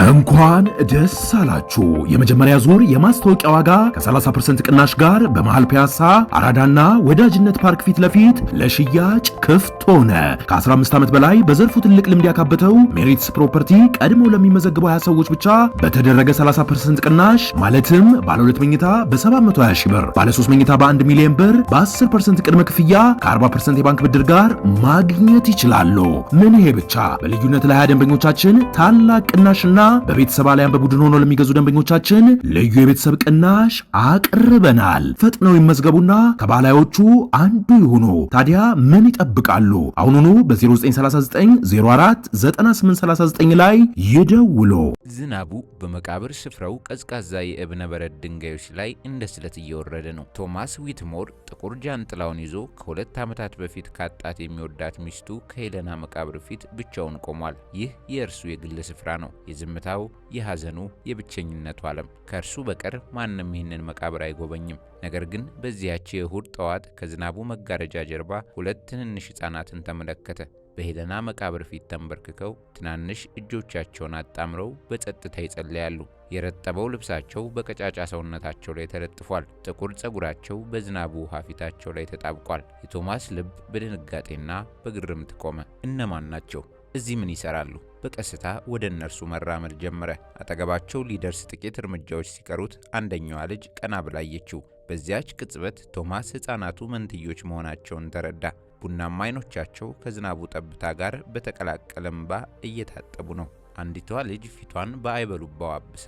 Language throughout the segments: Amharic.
እንኳን ደስ አላችሁ! የመጀመሪያ ዙር የማስታወቂያ ዋጋ ከ30% ቅናሽ ጋር በመሃል ፒያሳ አራዳና ወዳጅነት ፓርክ ፊት ለፊት ለሽያጭ ክፍት ሆነ። ከ15 ዓመት በላይ በዘርፉ ትልቅ ልምድ ያካበተው ሜሪትስ ፕሮፐርቲ ቀድመው ለሚመዘገቡ 20 ሰዎች ብቻ በተደረገ 30% ቅናሽ፣ ማለትም ባለ 2 መኝታ በ720 ሺህ ብር፣ ባለ 3 መኝታ በ1 ሚሊዮን ብር በ10% ቅድመ ክፍያ ከ40% የባንክ ብድር ጋር ማግኘት ይችላሉ። ምን ይሄ ብቻ! በልዩነት ለ20 ደንበኞቻችን ታላቅ ቅናሽና በቤተሰብ አሊያም በቡድን ሆኖ ለሚገዙ ደንበኞቻችን ልዩ የቤተሰብ ቅናሽ አቅርበናል። ፈጥነው ይመዝገቡና ከባላዮቹ አንዱ ይሁኑ። ታዲያ ምን ይጠብቃሉ? አሁኑኑ በ0939 04 9839 ላይ ይደውሉ። ዝናቡ በመቃብር ስፍራው ቀዝቃዛ የእብነ በረድ ድንጋዮች ላይ እንደ ስለት እየወረደ ነው። ቶማስ ዊትሞር ጥቁር ጃንጥላውን ይዞ ከ2 ዓመታት በፊት ካጣት የሚወዳት ሚስቱ ከሄለና መቃብር ፊት ብቻውን ቆሟል። ይህ የእርሱ የግል ስፍራ ነው። የዝምታው፣ የሐዘኑ፣ የብቸኝነቱ ዓለም። ከእርሱ በቀር ማንም ይህንን መቃብር አይጎበኝም። ነገር ግን በዚያች የእሁድ ጠዋት ከዝናቡ መጋረጃ ጀርባ ሁለት ትንንሽ ሕፃናትን ተመለከተ። በሄለና መቃብር ፊት ተንበርክከው ትናንሽ እጆቻቸውን አጣምረው በጸጥታ ይጸልያሉ። የረጠበው ልብሳቸው በቀጫጫ ሰውነታቸው ላይ ተለጥፏል። ጥቁር ጸጉራቸው በዝናቡ ውሃ ፊታቸው ላይ ተጣብቋል። የቶማስ ልብ በድንጋጤና በግርምት ቆመ። እነማን ናቸው? እዚህ ምን ይሰራሉ? በቀስታ ወደ እነርሱ መራመድ ጀመረ። አጠገባቸው ሊደርስ ጥቂት እርምጃዎች ሲቀሩት አንደኛዋ ልጅ ቀና ብላ አየችው። በዚያች ቅጽበት ቶማስ ሕፃናቱ መንትዮች መሆናቸውን ተረዳ። ቡናማ አይኖቻቸው ከዝናቡ ጠብታ ጋር በተቀላቀለ እምባ እየታጠቡ ነው። አንዲቷ ልጅ ፊቷን በአይበሉባው አብሳ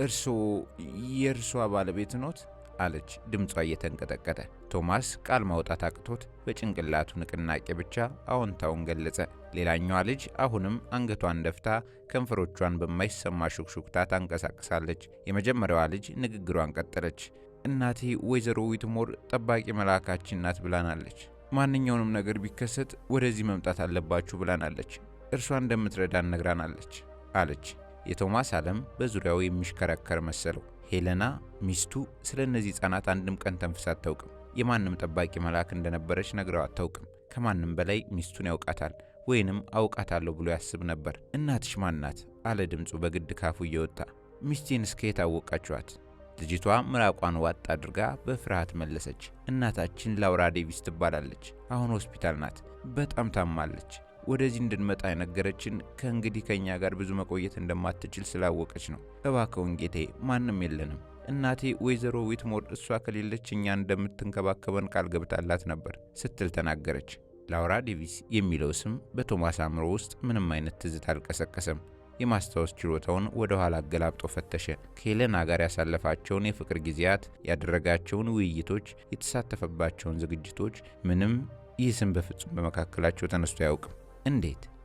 "እርስዎ የእርሷ ባለቤት ኖት?" አለች፣ ድምጿ እየተንቀጠቀጠ። ቶማስ ቃል ማውጣት አቅቶት በጭንቅላቱ ንቅናቄ ብቻ አዎንታውን ገለጸ። ሌላኛዋ ልጅ አሁንም አንገቷን ደፍታ ከንፈሮቿን በማይሰማ ሹክሹክታ ታንቀሳቅሳለች። የመጀመሪያዋ ልጅ ንግግሯን ቀጠለች። "እናቴ ወይዘሮ ዊትሞር ጠባቂ መልአካችን ናት ብላናለች። ማንኛውንም ነገር ቢከሰት ወደዚህ መምጣት አለባችሁ ብላናለች። እርሷ እንደምትረዳን ነግራናለች" አለች። የቶማስ ዓለም በዙሪያው የሚሽከረከር መሰለው። ሄለና ሚስቱ ስለ እነዚህ ሕፃናት አንድም ቀን ተንፍሳ አታውቅም። የማንም ጠባቂ መልአክ እንደነበረች ነግራው አታውቅም። ከማንም በላይ ሚስቱን ያውቃታል ወይንም አውቃታለሁ ብሎ ያስብ ነበር። "እናትሽ ማን ናት?" አለ ድምፁ በግድ ካፉ እየወጣ። "ሚስቴን እስከ የት አወቃችኋት?" ልጅቷ ምራቋን ዋጥ አድርጋ በፍርሃት መለሰች። "እናታችን ላውራ ዴቪስ ትባላለች። አሁን ሆስፒታል ናት። በጣም ታማለች። ወደዚህ እንድንመጣ የነገረችን ከእንግዲህ ከእኛ ጋር ብዙ መቆየት እንደማትችል ስላወቀች ነው። እባክዎን ጌታዬ፣ ማንም የለንም። እናቴ ወይዘሮ ዊትሞር እሷ ከሌለች እኛን እንደምትንከባከበን ቃል ገብታላት ነበር" ስትል ተናገረች። ላውራ ዴቪስ የሚለው ስም በቶማስ አእምሮ ውስጥ ምንም አይነት ትዝታ አልቀሰቀሰም። የማስታወስ ችሎታውን ወደ ኋላ አገላብጦ ፈተሸ። ከሄለና ጋር ያሳለፋቸውን የፍቅር ጊዜያት፣ ያደረጋቸውን ውይይቶች፣ የተሳተፈባቸውን ዝግጅቶች፣ ምንም ይህ ስም በፍጹም በመካከላቸው ተነስቶ አያውቅም።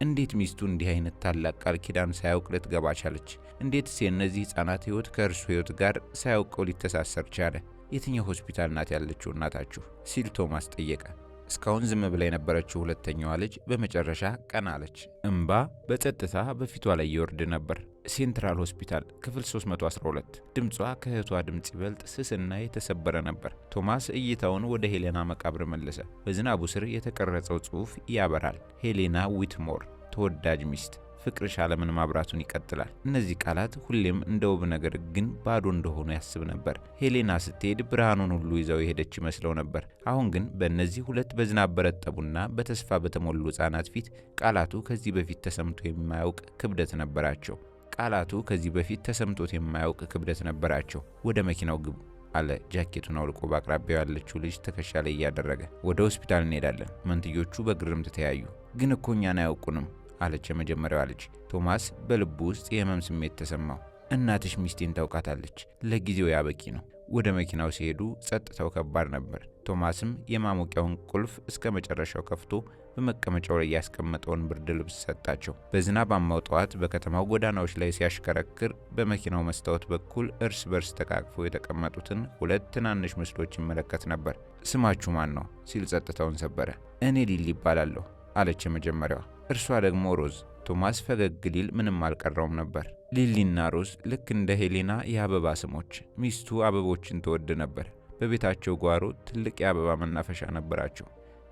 እንዴት ሚስቱ እንዲህ አይነት ታላቅ ቃል ኪዳን ሳያውቅ ልትገባ ቻለች? እንዴትስ የእነዚህ ሕፃናት ሕይወት ከእርሱ ሕይወት ጋር ሳያውቀው ሊተሳሰር ቻለ? "የትኛው ሆስፒታል ናት ያለችው እናታችሁ?" ሲል ቶማስ ጠየቀ። እስካሁን ዝም ብላ የነበረችው ሁለተኛዋ ልጅ በመጨረሻ ቀና አለች። እምባ በጸጥታ በፊቷ ላይ ይወርድ ነበር። "ሴንትራል ሆስፒታል፣ ክፍል 312።" ድምጿ ከእህቷ ድምፅ ይበልጥ ስስና የተሰበረ ነበር። ቶማስ እይታውን ወደ ሄሌና መቃብር መለሰ። በዝናቡ ስር የተቀረጸው ጽሑፍ ያበራል። "ሄሌና ዊትሞር፣ ተወዳጅ ሚስት፣ ፍቅርሽ ዓለምን ማብራቱን ይቀጥላል።" እነዚህ ቃላት ሁሌም እንደ ውብ ነገር ግን ባዶ እንደሆኑ ያስብ ነበር። ሄሌና ስትሄድ ብርሃኑን ሁሉ ይዛው የሄደች ይመስለው ነበር። አሁን ግን በእነዚህ ሁለት በዝናብ በረጠቡና በተስፋ በተሞሉ ሕፃናት ፊት ቃላቱ ከዚህ በፊት ተሰምቶ የማያውቅ ክብደት ነበራቸው። ቃላቱ ከዚህ በፊት ተሰምቶት የማያውቅ ክብደት ነበራቸው። "ወደ መኪናው ግቡ" አለ ጃኬቱን አውልቆ በአቅራቢያው ያለችው ልጅ ትከሻ ላይ እያደረገ። "ወደ ሆስፒታል እንሄዳለን።" መንትዮቹ በግርምት ተያዩ። "ግን እኮ እኛን አያውቁንም" አለች የመጀመሪያዋ ልጅ። ቶማስ በልቡ ውስጥ የህመም ስሜት ተሰማው። "እናትሽ ሚስቴን ታውቃታለች። ለጊዜው ያ በቂ ነው።" ወደ መኪናው ሲሄዱ ጸጥታው ከባድ ነበር። ቶማስም የማሞቂያውን ቁልፍ እስከ መጨረሻው ከፍቶ በመቀመጫው ላይ ያስቀመጠውን ብርድ ልብስ ሰጣቸው። በዝናባማው ጠዋት በከተማው ጎዳናዎች ላይ ሲያሽከረክር በመኪናው መስታወት በኩል እርስ በርስ ተቃቅፈው የተቀመጡትን ሁለት ትናንሽ ምስሎች ይመለከት ነበር። "ስማችሁ ማን ነው?" ሲል ጸጥታውን ሰበረ። "እኔ ሊሊ እባላለሁ" አለች የመጀመሪያዋ። "እርሷ ደግሞ ሮዝ።" ቶማስ ፈገግ ሊል ምንም አልቀረውም ነበር። ሊሊና ሮዝ፣ ልክ እንደ ሄሌና የአበባ ስሞች። ሚስቱ አበቦችን ትወድ ነበር። በቤታቸው ጓሮ ትልቅ የአበባ መናፈሻ ነበራቸው።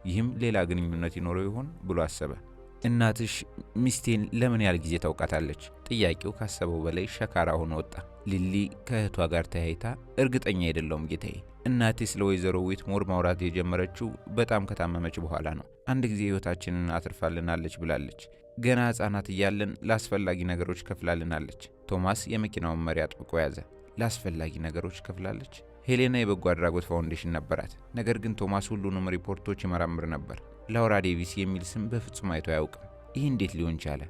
ይህም ሌላ ግንኙነት ይኖረው ይሆን ብሎ አሰበ። "እናትሽ ሚስቴን ለምን ያህል ጊዜ ታውቃታለች?" ጥያቄው ካሰበው በላይ ሸካራ ሆኖ ወጣ። ሊሊ ከእህቷ ጋር ተያይታ እርግጠኛ አይደለሁም ጌታዬ፣ እናቴ ስለ ወይዘሮ ዊትሞር ማውራት የጀመረችው በጣም ከታመመች በኋላ ነው። አንድ ጊዜ ሕይወታችንን አትርፋልናለች ብላለች። ገና ሕፃናት እያለን ለአስፈላጊ ነገሮች ከፍላልናለች። ቶማስ የመኪናውን መሪ አጥብቆ ያዘ። ለአስፈላጊ ነገሮች ከፍላለች? ሄሌና የበጎ አድራጎት ፋውንዴሽን ነበራት። ነገር ግን ቶማስ ሁሉንም ሪፖርቶች ይመረምር ነበር። ላውራ ዴቪስ የሚል ስም በፍጹም አይቶ አያውቅም። ይህ እንዴት ሊሆን ቻለ?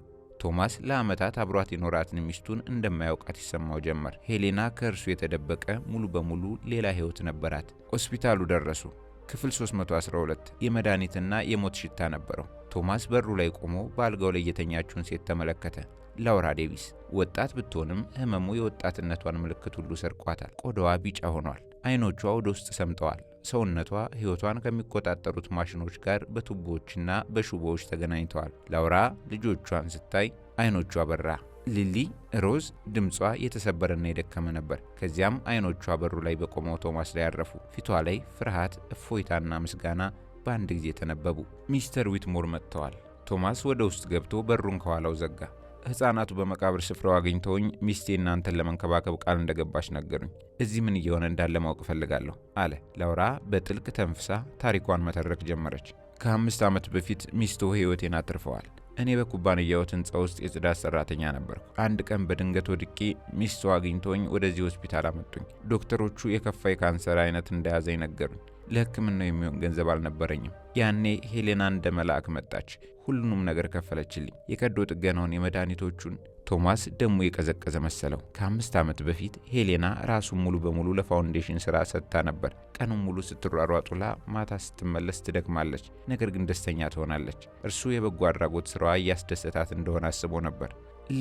ቶማስ ለዓመታት አብሯት የኖራትን ሚስቱን እንደማያውቃት ይሰማው ጀመር። ሄሌና ከእርሱ የተደበቀ ሙሉ በሙሉ ሌላ ሕይወት ነበራት። ሆስፒታሉ ደረሱ። ክፍል 312 የመድኃኒትና የሞት ሽታ ነበረው። ቶማስ በሩ ላይ ቆሞ በአልጋው ላይ የተኛችውን ሴት ተመለከተ። ላውራ ዴቪስ ወጣት ብትሆንም ህመሙ የወጣትነቷን ምልክት ሁሉ ሰርቋታል። ቆዳዋ ቢጫ ሆኗል። አይኖቿ ወደ ውስጥ ሰምጠዋል። ሰውነቷ ሕይወቷን ከሚቆጣጠሩት ማሽኖች ጋር በቱቦዎችና በሽቦዎች ተገናኝተዋል። ላውራ ልጆቿን ስታይ አይኖቿ በራ። ሊሊ፣ ሮዝ። ድምጿ የተሰበረና የደከመ ነበር። ከዚያም አይኖቿ በሩ ላይ በቆመው ቶማስ ላይ ያረፉ። ፊቷ ላይ ፍርሃት፣ እፎይታና ምስጋና በአንድ ጊዜ ተነበቡ። ሚስተር ዊትሞር መጥተዋል። ቶማስ ወደ ውስጥ ገብቶ በሩን ከኋላው ዘጋ። ሕፃናቱ በመቃብር ስፍራው አግኝተውኝ ሚስቴ እናንተን ለመንከባከብ ቃል እንደገባች ነገሩኝ። እዚህ ምን እየሆነ እንዳለ ማወቅ እፈልጋለሁ አለ። ላውራ በጥልቅ ተንፍሳ ታሪኳን መተረክ ጀመረች። ከ5 ዓመት በፊት ሚስቶ ሕይወቴን አትርፈዋል። እኔ በኩባንያው ሕንፃ ውስጥ የጽዳት ሰራተኛ ነበርኩ። አንድ ቀን በድንገት ወድቄ ሚስቶ አግኝተውኝ ወደዚህ ሆስፒታል አመጡኝ። ዶክተሮቹ የከፋ የካንሰር አይነት እንደያዘኝ ነገሩኝ። ለሕክምናው የሚሆን ገንዘብ አልነበረኝም። ያኔ ሄሌና እንደ መልአክ መጣች። ሁሉንም ነገር ከፈለችልኝ። የቀዶ ጥገናውን፣ የመድኃኒቶቹን። ቶማስ ደሙ የቀዘቀዘ መሰለው። ከ5 ዓመት በፊት ሄሌና ራሱን ሙሉ በሙሉ ለፋውንዴሽን ስራ ሰጥታ ነበር። ቀኑን ሙሉ ስትሯሯጥ ውላ ማታ ስትመለስ ትደክማለች፣ ነገር ግን ደስተኛ ትሆናለች። እርሱ የበጎ አድራጎት ስራዋ እያስደሰታት እንደሆነ አስቦ ነበር።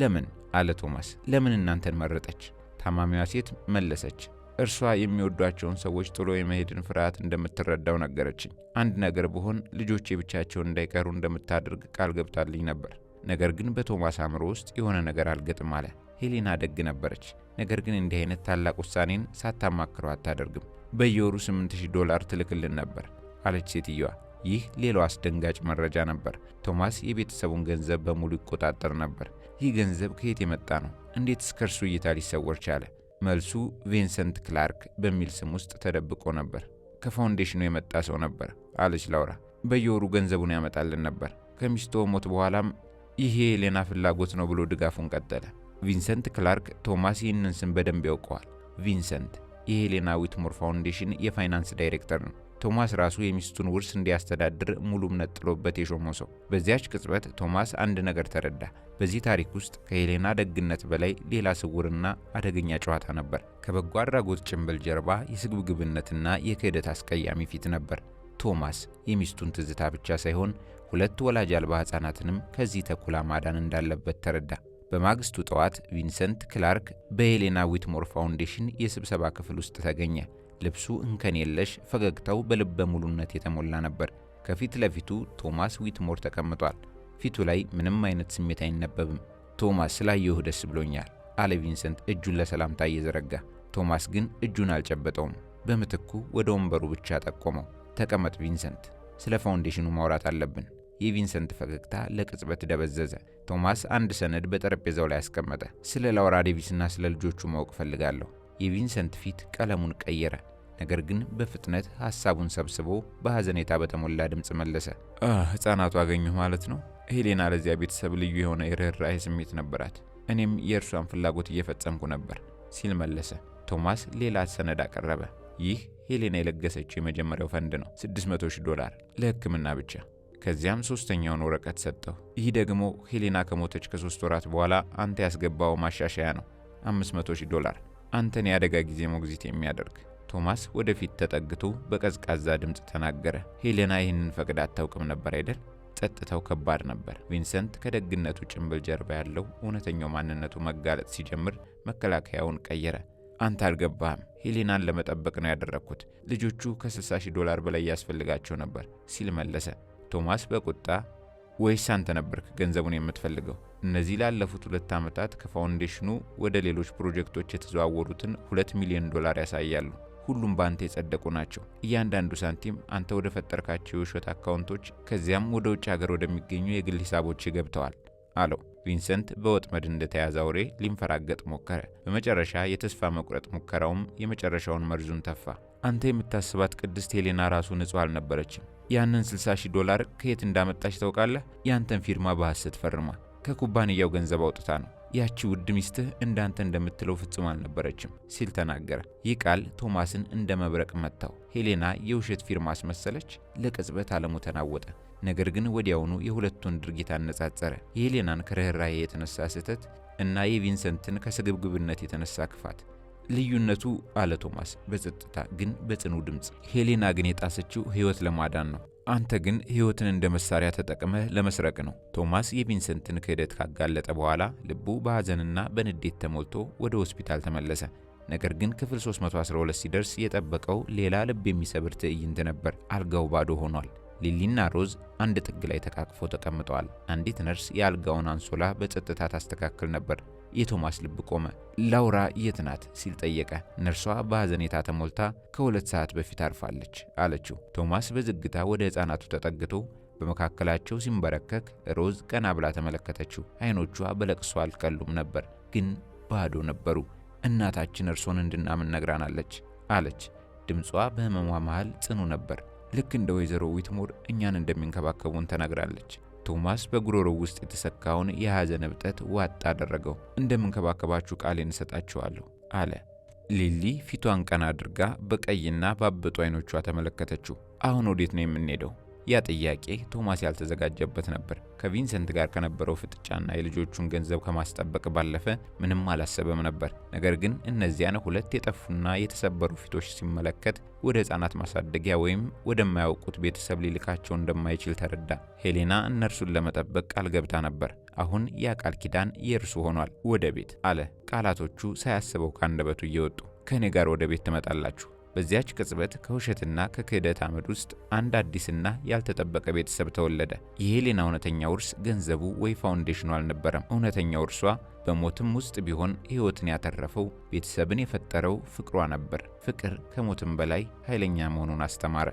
ለምን አለ ቶማስ። ለምን እናንተን መረጠች? ታማሚዋ ሴት መለሰች። እርሷ የሚወዷቸውን ሰዎች ጥሎ የመሄድን ፍርሃት እንደምትረዳው ነገረችኝ። አንድ ነገር ብሆን ልጆቼ ብቻቸውን እንዳይቀሩ እንደምታደርግ ቃል ገብታልኝ ነበር። ነገር ግን በቶማስ አእምሮ ውስጥ የሆነ ነገር አልገጥም አለ። ሄሌና ደግ ነበረች፣ ነገር ግን እንዲህ አይነት ታላቅ ውሳኔን ሳታማክረው አታደርግም። በየወሩ $8,000 ትልክልን ነበር አለች ሴትየዋ። ይህ ሌላው አስደንጋጭ መረጃ ነበር። ቶማስ የቤተሰቡን ገንዘብ በሙሉ ይቆጣጠር ነበር። ይህ ገንዘብ ከየት የመጣ ነው? እንዴት እስከ እርሱ እይታ ሊሰወር ቻለ? መልሱ ቪንሰንት ክላርክ በሚል ስም ውስጥ ተደብቆ ነበር። ከፋውንዴሽኑ የመጣ ሰው ነበር አለች ላውራ። በየወሩ ገንዘቡን ያመጣልን ነበር። ከሚስቱ ሞት በኋላም ይሄ የሄሌና ፍላጎት ነው ብሎ ድጋፉን ቀጠለ። ቪንሰንት ክላርክ ቶማስ ይህንን ስም በደንብ ያውቀዋል። ቪንሰንት የሄሌና ዊትሞር ፋውንዴሽን የፋይናንስ ዳይሬክተር ነው። ቶማስ ራሱ የሚስቱን ውርስ እንዲያስተዳድር ሙሉ እምነት ጥሎበት የሾመው ሰው። በዚያች ቅጽበት ቶማስ አንድ ነገር ተረዳ። በዚህ ታሪክ ውስጥ ከሄሌና ደግነት በላይ ሌላ ስውርና አደገኛ ጨዋታ ነበር። ከበጎ አድራጎት ጭንብል ጀርባ የስግብግብነትና የክህደት አስቀያሚ ፊት ነበር። ቶማስ የሚስቱን ትዝታ ብቻ ሳይሆን ሁለት ወላጅ አልባ ሕፃናትንም ከዚህ ተኩላ ማዳን እንዳለበት ተረዳ። በማግስቱ ጠዋት ቪንሰንት ክላርክ በሄሌና ዊትሞር ፋውንዴሽን የስብሰባ ክፍል ውስጥ ተገኘ። ልብሱ እንከን የለሽ፣ ፈገግታው በልበ ሙሉነት የተሞላ ነበር። ከፊት ለፊቱ ቶማስ ዊትሞር ተቀምጧል። ፊቱ ላይ ምንም አይነት ስሜት አይነበብም። ቶማስ ስላየሁህ ደስ ብሎኛል አለ ቪንሰንት እጁን ለሰላምታ እየዘረጋ። ቶማስ ግን እጁን አልጨበጠውም። በምትኩ ወደ ወንበሩ ብቻ ጠቆመው። ተቀመጥ ቪንሰንት፣ ስለ ፋውንዴሽኑ ማውራት አለብን። የቪንሰንት ፈገግታ ለቅጽበት ደበዘዘ። ቶማስ አንድ ሰነድ በጠረጴዛው ላይ አስቀመጠ። ስለ ላውራ ዴቪስና ስለ ልጆቹ ማወቅ እፈልጋለሁ። የቪንሰንት ፊት ቀለሙን ቀየረ። ነገር ግን በፍጥነት ሐሳቡን ሰብስቦ በሐዘኔታ በተሞላ ድምፅ መለሰ። ሕፃናቱ አገኙህ ማለት ነው? ሄሌና ለዚያ ቤተሰብ ልዩ የሆነ የርኅራኄ ስሜት ነበራት። እኔም የእርሷን ፍላጎት እየፈጸምኩ ነበር ሲል መለሰ። ቶማስ ሌላ ሰነድ አቀረበ። ይህ ሄሌና የለገሰችው የመጀመሪያው ፈንድ ነው፣ $600,000 ለሕክምና ብቻ። ከዚያም ሶስተኛውን ወረቀት ሰጠው። ይህ ደግሞ ሄሌና ከሞተች ከ3 ወራት በኋላ አንተ ያስገባው ማሻሻያ ነው፣ $500,000 አንተን የአደጋ ጊዜ ሞግዚት የሚያደርግ። ቶማስ ወደፊት ተጠግቶ በቀዝቃዛ ድምፅ ተናገረ። ሄሌና ይህንን ፈቅዳ አታውቅም ነበር አይደል? ጸጥታው ከባድ ነበር። ቪንሰንት ከደግነቱ ጭንብል ጀርባ ያለው እውነተኛው ማንነቱ መጋለጥ ሲጀምር መከላከያውን ቀየረ። አንተ አልገባህም። ሄሌናን ለመጠበቅ ነው ያደረግኩት። ልጆቹ ከ$60,000 በላይ ያስፈልጋቸው ነበር ሲል መለሰ። ቶማስ በቁጣ ወይስ አንተ ነበርክ ገንዘቡን የምትፈልገው? እነዚህ ላለፉት 2 ዓመታት ከፋውንዴሽኑ ወደ ሌሎች ፕሮጀክቶች የተዘዋወሩትን $2 ሚሊዮን ያሳያሉ። ሁሉም በአንተ የጸደቁ ናቸው። እያንዳንዱ ሳንቲም አንተ ወደ ፈጠርካቸው የውሸት አካውንቶች ከዚያም ወደ ውጭ ሀገር ወደሚገኙ የግል ሂሳቦች ገብተዋል። አለው። ቪንሰንት በወጥመድ እንደተያዘ አውሬ ሊንፈራገጥ ሞከረ። በመጨረሻ የተስፋ መቁረጥ ሙከራውም የመጨረሻውን መርዙን ተፋ። አንተ የምታስባት ቅድስት ሄሌና ራሱ ንጹሕ አልነበረችም። ያንን 60 ሺህ ዶላር ከየት እንዳመጣች ታውቃለህ? ያንተን ፊርማ በሐሰት ፈርማ ከኩባንያው ገንዘብ አውጥታ ነው። ያቺ ውድ ሚስትህ እንዳንተ እንደምትለው ፍጹም አልነበረችም ሲል ተናገረ። ይህ ቃል ቶማስን እንደ መብረቅ መታው። ሄሌና የውሸት ፊርማ አስመሰለች። ለቅጽበት ዓለሙ ተናወጠ። ነገር ግን ወዲያውኑ የሁለቱን ድርጊት አነጻጸረ። የሄሌናን ከርኅራኄ የተነሳ ስህተት እና የቪንሰንትን ከስግብግብነት የተነሳ ክፋት። ልዩነቱ፣ አለ ቶማስ በጸጥታ ግን በጽኑ ድምፅ፣ ሄሌና ግን የጣሰችው ሕይወት ለማዳን ነው። አንተ ግን ሕይወትን እንደ መሳሪያ ተጠቅመህ ለመስረቅ ነው። ቶማስ የቪንሰንትን ክህደት ካጋለጠ በኋላ ልቡ በሐዘንና በንዴት ተሞልቶ ወደ ሆስፒታል ተመለሰ። ነገር ግን ክፍል 312 ሲደርስ የጠበቀው ሌላ ልብ የሚሰብር ትዕይንት ነበር። አልጋው ባዶ ሆኗል። ሊሊና ሮዝ አንድ ጥግ ላይ ተቃቅፈው ተቀምጠዋል። አንዲት ነርስ የአልጋውን አንሶላ በጸጥታ ታስተካክል ነበር። የቶማስ ልብ ቆመ። ላውራ የት ናት ሲል ጠየቀ። ነርሷ በሐዘኔታ ተሞልታ ከ2 ሰዓት በፊት አርፋለች አለችው። ቶማስ በዝግታ ወደ ሕፃናቱ ተጠግቶ በመካከላቸው ሲንበረከክ ሮዝ ቀና ብላ ተመለከተችው። አይኖቿ በለቅሶ አልቀሉም ነበር፣ ግን ባዶ ነበሩ። እናታችን እርሶን እንድናምን ነግራናለች አለች። ድምጿ በህመሟ መሃል ጽኑ ነበር። ልክ እንደ ወይዘሮ ዊትሞር እኛን እንደሚንከባከቡን ተናግራለች። ቶማስ በጉሮሮው ውስጥ የተሰካውን የሐዘን እብጠት ዋጥ አደረገው። እንደምንከባከባችሁ ቃሌን እሰጣችኋለሁ አለ። ሊሊ ፊቷን ቀና አድርጋ በቀይና ባበጡ አይኖቿ ተመለከተችው። አሁን ወዴት ነው የምንሄደው? ያ ጥያቄ ቶማስ ያልተዘጋጀበት ነበር። ከቪንሰንት ጋር ከነበረው ፍጥጫና የልጆቹን ገንዘብ ከማስጠበቅ ባለፈ ምንም አላሰበም ነበር። ነገር ግን እነዚያን ሁለት የጠፉና የተሰበሩ ፊቶች ሲመለከት ወደ ሕፃናት ማሳደጊያ ወይም ወደማያውቁት ቤተሰብ ሊልካቸው እንደማይችል ተረዳ። ሄሌና እነርሱን ለመጠበቅ ቃል ገብታ ነበር። አሁን ያ ቃል ኪዳን የእርሱ ሆኗል። ወደ ቤት አለ፣ ቃላቶቹ ሳያስበው ካንደበቱ እየወጡ። ከእኔ ጋር ወደ ቤት ትመጣላችሁ። በዚያች ቅጽበት ከውሸትና ከክህደት አመድ ውስጥ አንድ አዲስና ያልተጠበቀ ቤተሰብ ተወለደ። የሄሌና እውነተኛ ውርስ ገንዘቡ ወይ ፋውንዴሽኑ አልነበረም። እውነተኛ ውርሷ በሞትም ውስጥ ቢሆን ሕይወትን ያተረፈው፣ ቤተሰብን የፈጠረው ፍቅሯ ነበር። ፍቅር ከሞትም በላይ ኃይለኛ መሆኑን አስተማረ።